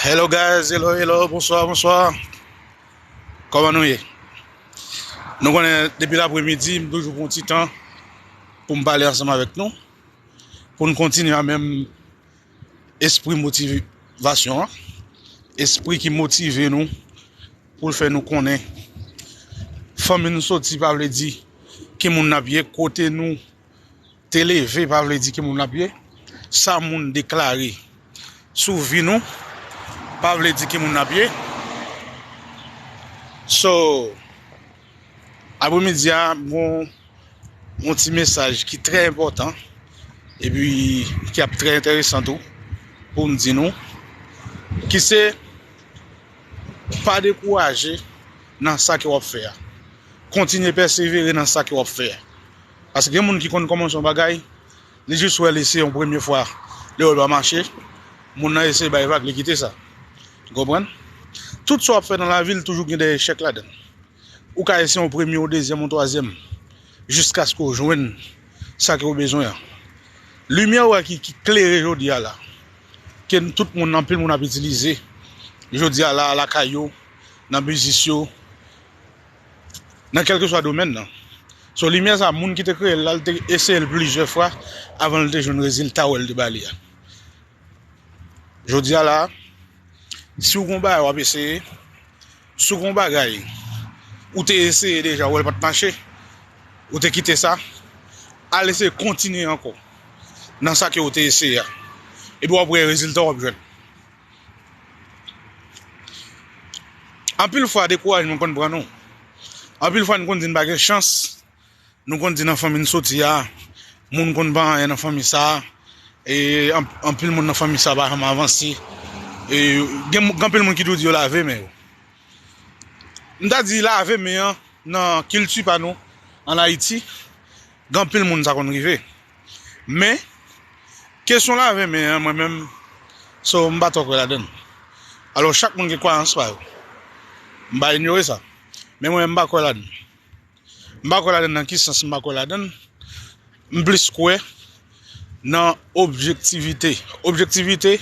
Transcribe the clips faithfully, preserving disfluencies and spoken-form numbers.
Hello guys, hello, hello, bonswa, bonswa. Kòman nou ye? Nou konnen depi lapremidi, m toujou pran ti tan pou m pale ansanm avèk nou, pou n kontinye a menm espri motivasyon an, espri ki motive nou, pou l fè nou konnen fanmi nou soti pa vle di ki moun n ap ye, kote nou te leve pa vle di ki moun n ap ye, sa moun deklare sou vi nou pa vle di ki moun n ap ye. So, apremidi a, m gon yon ti mesaj ki trè enpòtan epi ki ap trè enteresan tou pou m di nou, ki se pa dekouraje nan sa ke w ap fè a. Kontinye pèsevere nan sa ke w ap fè a. Paske gen moun ki konn kòmanse yon bagay, li jis wè li se yon premye fwa, li wè l pa mache, moun nan eseye bay vag, li kite sa. Ou konprann? Tout sa w ap fè nan lavi, li toujou gen de echèk ladan l. Ou ka eseye yon premye, yon dezyèm, yon twazyèm, jiskaske w jwenn sa ke w bezwen an. Limyè w wè ki, ki klere jodi a la, ke tout moun, anpil moun ap itilize jodi a la, lakay yo, nan biznis yo, nan kèlkeswa domèn nan. So, limyè sa, moun ki te kreye l la, l te eseye l plizyè fwa avan l te jwenn rezilta w wè l te ba li a. Jodi a la, si w gon bagay w ap eseye, si w gon bagay ou te eseye deja, w wè l pa t mache, ou te kite sa, al eseye kontinye ankò nan sa ke w te eseye a. Epi w ap wè rezilta w ap jwenn. Anpil fwa, dekourajman konn pran nou. Anpil fwa, nou konn di n pa gen chans. Nou konn di nan fanmi n soti a, moun konn pa anyen nan fanmi sa a. E an- anpil moun nan fanmi sa a pa janm avanse. E gen, gen anpil moun ki toujou di yo lave men yo. M ta di lave men an, nan kilti pa nou, ann Ayiti, gen anpil moun sa konn rive. Men, kesyon lave men an, mwen menm, so, m pa twò kwè ladan l. Alò, chak moun gen kwayans pa yo. M pa inyore sa. Men mwen, m pa kwè ladan l. M pa kwè ladan l nan ki sans m pa kwè ladan l. M plis kwè nan objektivite. Objektivite,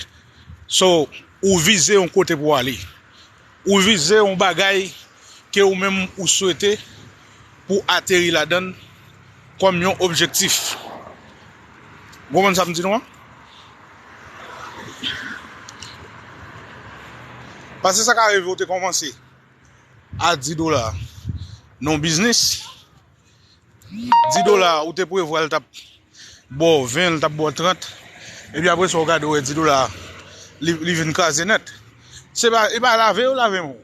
so, ou vize yon kote pou w ale. Ou vize yon bagay ke ou menm ou swete pou ateri ladan l kòm yon objektif. Ou konprann sa m di nou an? Paske sa ka rive ou te kòmanse a dis dola nan yon biznis, dis dola ou te prevwa l t ap ba w ven, l t ap ba w trant, epi apre sa w gade w wè dis dola li, li vin kraze nèt. Se pa, e pa lave yo lave men w.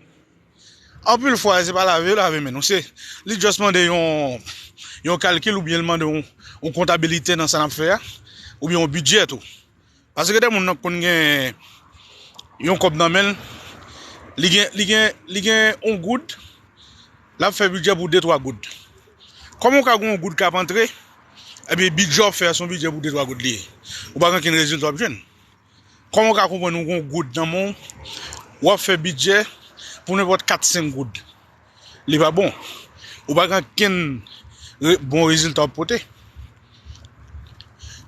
Anpil fwa, se pa lave yo lave men nou. Se, li just mande yon, yon kalkil oubyen l mande yon, yon kontabilite nan sa n ap fè a, oubyen yon bidjè tou. Paske gen de moun nan konn gen yon kòb nan men l, li gen, li gen, li gen yon goud, l ap fè bidjè pou de twa goud. Kòman w ka gen yon goud k ap antre, epi bidjè w ap fè a se yon bidjè pou de twa goud li ye? Ou pa gen okenn rezilta w ap jwenn. Kòman w ka konprann ou gen yon goud nan men w, w ap fè bidjè pou nenpòt kat senk goud? Li pa bon. Ou pa gen okenn re- bon rezilta w ap pote.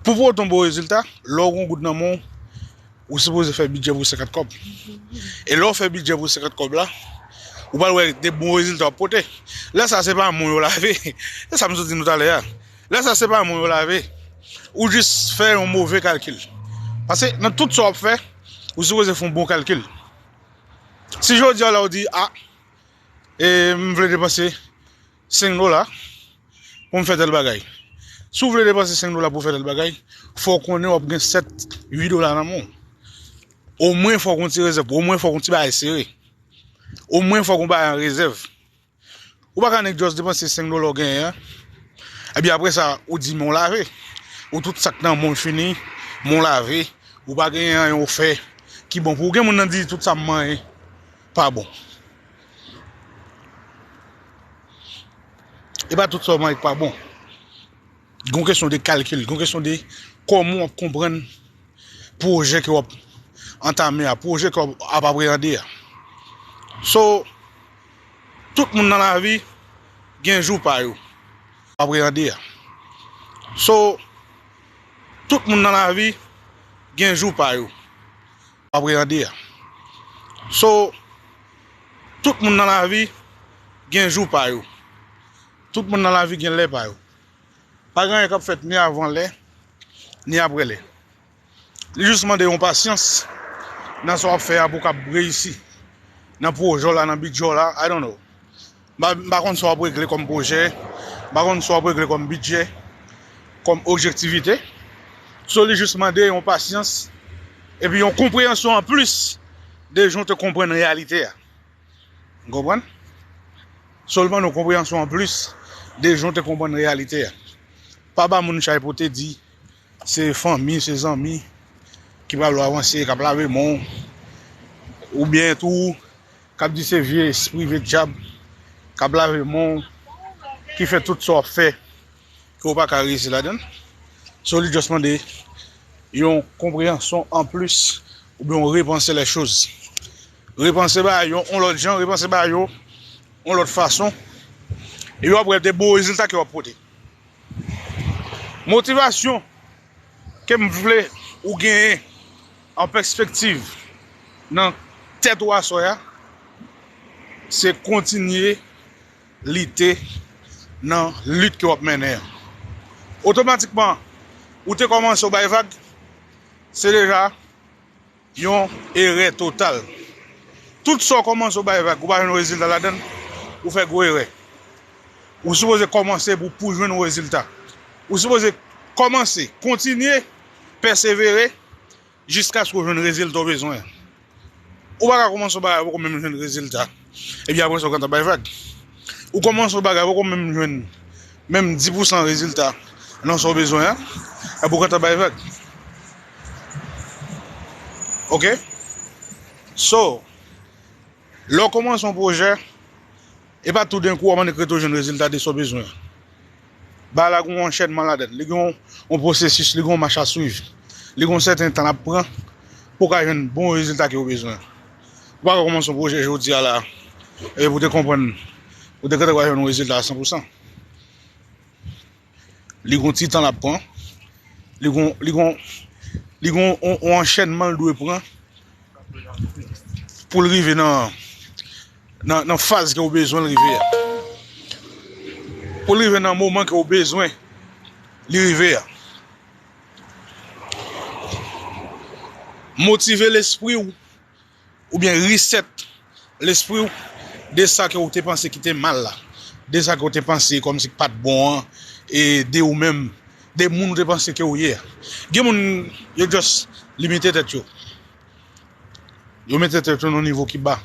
Pou pote yon bon rezilta, lè w gen yon goud nan men w, ou sipoze fè bidjè pou senkant kòb. E lè w fè bidjè pou senkant kòb la, ou pral wè de bon rezilta w ap pote. Lè sa, se pa men w yo lave. Se sa m sot di nou talè a. Lè sa, se pa men w yo lave. Ou jis fè yon move kalkil. Paske nan tout sa w ap fè, ou sipoze fè yon bon kalkil. Si jodi a la ou di, a, e, m vle depanse senk dola pou m fè tèl bagay. Si w vle depanse senk dola pou w fè tèl bagay, fò w konnen w ap gen sèt, uit dola nan men w. Omwen fò w gen yon ti rezèv, omwen fò w gen yon ti bagay sere. Omwen fò w gen yon bagay an rezèv. Ou pa ka nèk just depanse senk dola w genyen an. Epi apre sa, ou di men w lave. Ou tout sa k nan men w fini, men w lave. Ou pa genyen anyen w fè ki bon pou ou. Gen moun nan di tout sa m manyen pa bon. E pa tout sa w manyen k pa bon. Gon kesyon de kalkil, gon kesyon de kòman w ap konprann pwojè ke w ap antame a, pwojè ke w ap apreyande a. So, tout moun nan lavi gen jou pa yo. Apreyande a. So, tout moun nan lavi gen jou pa yo. Apreyande a. So, tout moun nan lavi gen jou pa yo. Tout moun nan lavi gen lè pa yo. Pa gen anyen k ap fèt ni avan lè, ni apre lè. Li jis mande yon pasyans nan sa w ap fè a pou w kab reyisi. Nan pwojè w la, nan bidjè w la, I don't know. M pa, m pa konn sa w ap regle kòm pwojè, m pa konn sa w ap regle kòm bidjè, kòm objektivite. So, li jis mande yon pasyans, epi yon konpreyansyon anplis de jan w te konprann reyalite a. Ou konprann? Sèlman yon konpreyansyon anplis de jan w te konprann reyalite a. Pa ba moun chay pou te di se fanmi, se zanmi ki pral avanse, k ap lave men w, oubyen tou, k ap di se vye espri, vye dyab, k ap lave men w, ki fè tout sa w ap fè, ke w pa ka reyisi ladan l. So, li just mande yon konpreyansyon anplis, oubyen yon repanse lè choz. Repanse bagay yo yon lòt jan, repanse bagay yo yon lòt fason. Epi w ap wè de bon rezilta ke w ap pote. Motivasyon ke m vle ou genyen an pèspektiv nan tèt ou aswè a, se kontinye lite nan lit ke w ap mennen an. Otomatikman, ou te kòmanse w bay vag, se deja yon erè total. Tout sa w kòmanse w bay vag, ou pa jwenn rezilta ladan l, ou fè gwo erè. Ou sipoze kòmanse pou, pou jwenn yon rezilta. Ou sipoze kòmanse, kontinye, pèsevere, jiskaske w jwenn rezilta w bezwen an. Ou pa ka kòmanse yon bagay poko menm jwenn rezilta, epi apre sa w gentan bay vag. Ou kòmanse yon bagay poko menm jwenn menm dis pousan rezilta nan sa w bezwen an, epi w gentan bay vag. Oke? So, lè w kòmanse yon pwojè, e pa toudenkou w ap annik rete w jwenn rezilta de sa w bezwen an. Bagay la gen yon anchènman ladan l. Li gen yon, yon pwosesis, li gen yon mach a swiv. Li gen yon sèten tan l ap pran pou w ka jwenn bon rezilta ke w bezwen. Ou pa ka kòmanse yon pwojè jodi a la, e pou w te konprann, ou te gentan pral jwenn yon rezilta a san pou san. Li gen yon ti tan l ap pran. Li gen, li gen, li gen yon, yon anchènman l dwe pran pou l rive nan, nan, nan faz ke w bezwen l rive a. Pou l rive nan moman ke w bezwen li rive a. Motive lespri w, oubyen reset lespri w de sa ke w te panse ki te mal la, de sa ke w te panse kòmsi k pa t bon an, e de ou menm, de moun w te panse ke w ye a. Gen moun, yo just limite tèt yo. Yo mete tèt yo nan nivo ki ba.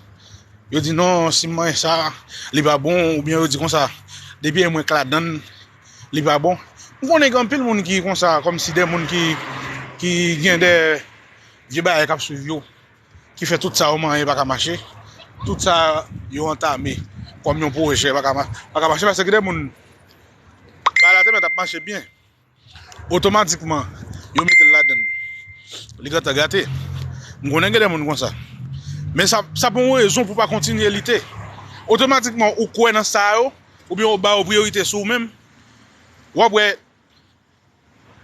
Yo di, "Non, si m manyen sa, li pa bon," oubyen yo di konsa, "Depi e mwen k ladan l, li pa bon." M konnen gen anpil moun ki konsa, kòmsi de moun ki, ki gen de vye bagay k ap swiv yo, ki fè tout sa yo manyen pa ka mache, tout sa yo antame kòm yon pwojè pa ka ma-, pa ka mache, paske gen de moun, bagay la te mèt ap mache byen. Otomatikman, yo mete l ladan l. Li gentan gate. M konnen gen de moun konsa. Men sa, sa pa yon rezon pou w pa kontinye lite. Otomatikman, ou kwè nan sa yo, oubyen ou ba yo priyorite sou ou menm, w ap wè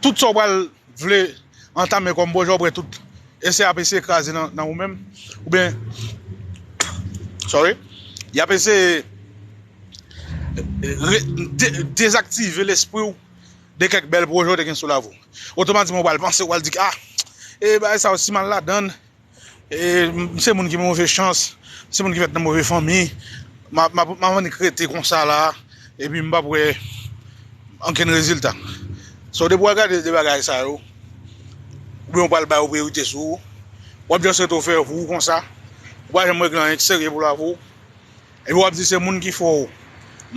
tout sa w pral vle antame kòm pwojè, w ap wè tout S A P C kraze nan, nan ou menm. Oubyen, sorry, y ap eseye re-, de-, dezaktive lespri w de kèk bèl pwojè w te gen sou lavi w. Otomatikman, w pral panse, w pral di, "Ah, e bagay sa yo si mal ladan l, e m, se moun ki move chans, se moun ki fèt nan move fanmi, m ap, m ap, m ap annik rete konsa la, epi m p ap wè ankenn rezilta." So, depi w al gade de bagay sa yo, oubyen w pral ba yo priyorite sou ou, w ap just rete w fè pou ou konsa, ou pa janm regle anyen ki serye pou lavi w, epi w ap di se moun ki fè w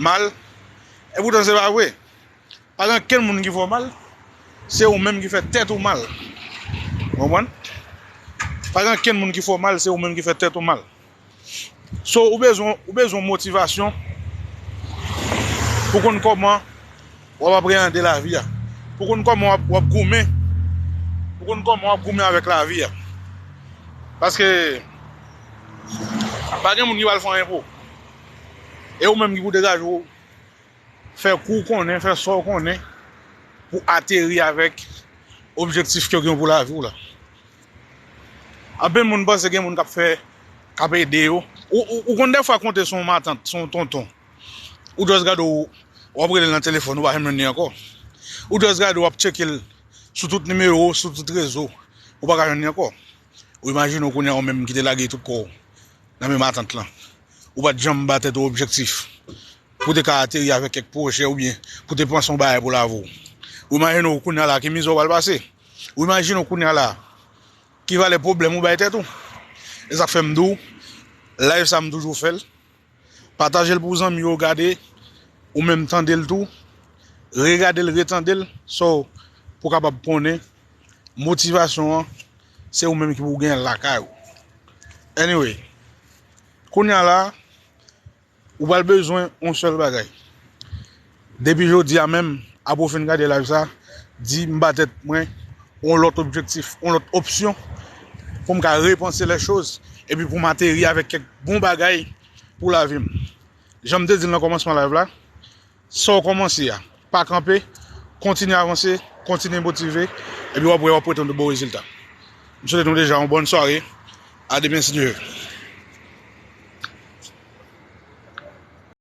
mal, epoutan se pa vre. Pa gen ankenn moun ki fè w mal, se ou menm ki fè tèt ou mal. Ou konprann? Pa gen ankenn moun ki fè w mal, se ou menm ki fè tèt ou mal. So, ou bezwen, ou bezwen motivasyon pou konn kòman w ap apreyande lavi a. Pou konn kòman w ap, w ap goumen. Pou konn kòman w ap goumen avèk lavi a. Paske, pa gen moun ki pral fè anyen pou ou. E ou menm ki pou degaje w, fè kou w konnen, fè sa w konnen, pou ateri avèk objektif ke w gen pou lavi w la. Anpil moun panse gen moun k ap fè k ap ede yo. Ou, ou, ou konn dèfwa konte sou yon matant, sou yon tonton. Ou just gade w, w ap rele l nan telefòn, ou pa janm jwenn li ankò. Ou just gade w ap tcheke l sou tout nimewo, sou tout rezo, ou pa ka jwenn li ankò. Ou imajine w kounye a ou menm ki te lage tout kò w nan men matant lan. Ou pa t janm ba tèt ou objektif pou te ka ateri avèk kèk pwojè oubyen pou te panse yon bagay pou lavi w. Ou imajine w kounye a la ki mizè w pral pase. Ou imajine w kounye a la ki valè pwoblèm ou bay tèt ou. E sa k fè m di w, live sa m toujou fè l. Pataje l pou zanmi yo gade, ou menm tande l tou. Regade l, retande l, so pou w kapab konnen motivasyon an, se ou menm ki pou genyen l lakay ou. Anyway, kounye a la, ou pral bezwen yon sèl bagay. Depi jodi a menm, apre w fin gade live sa, di m ba tèt mwen yon lòt objektif, yon lòt opsyon pou m ka repanse lè choz, epi pou m ateri avèk kèk bon bagay pou lavi m. Jan m te di l nan kòmansman live la, sa w kòmanse a, pa kanpe, kontinye avanse, kontinye motive, epi w ap wè w ap pote yon bon rezilta. M swete nou deja yon bòn sware, a demen si Dye vle.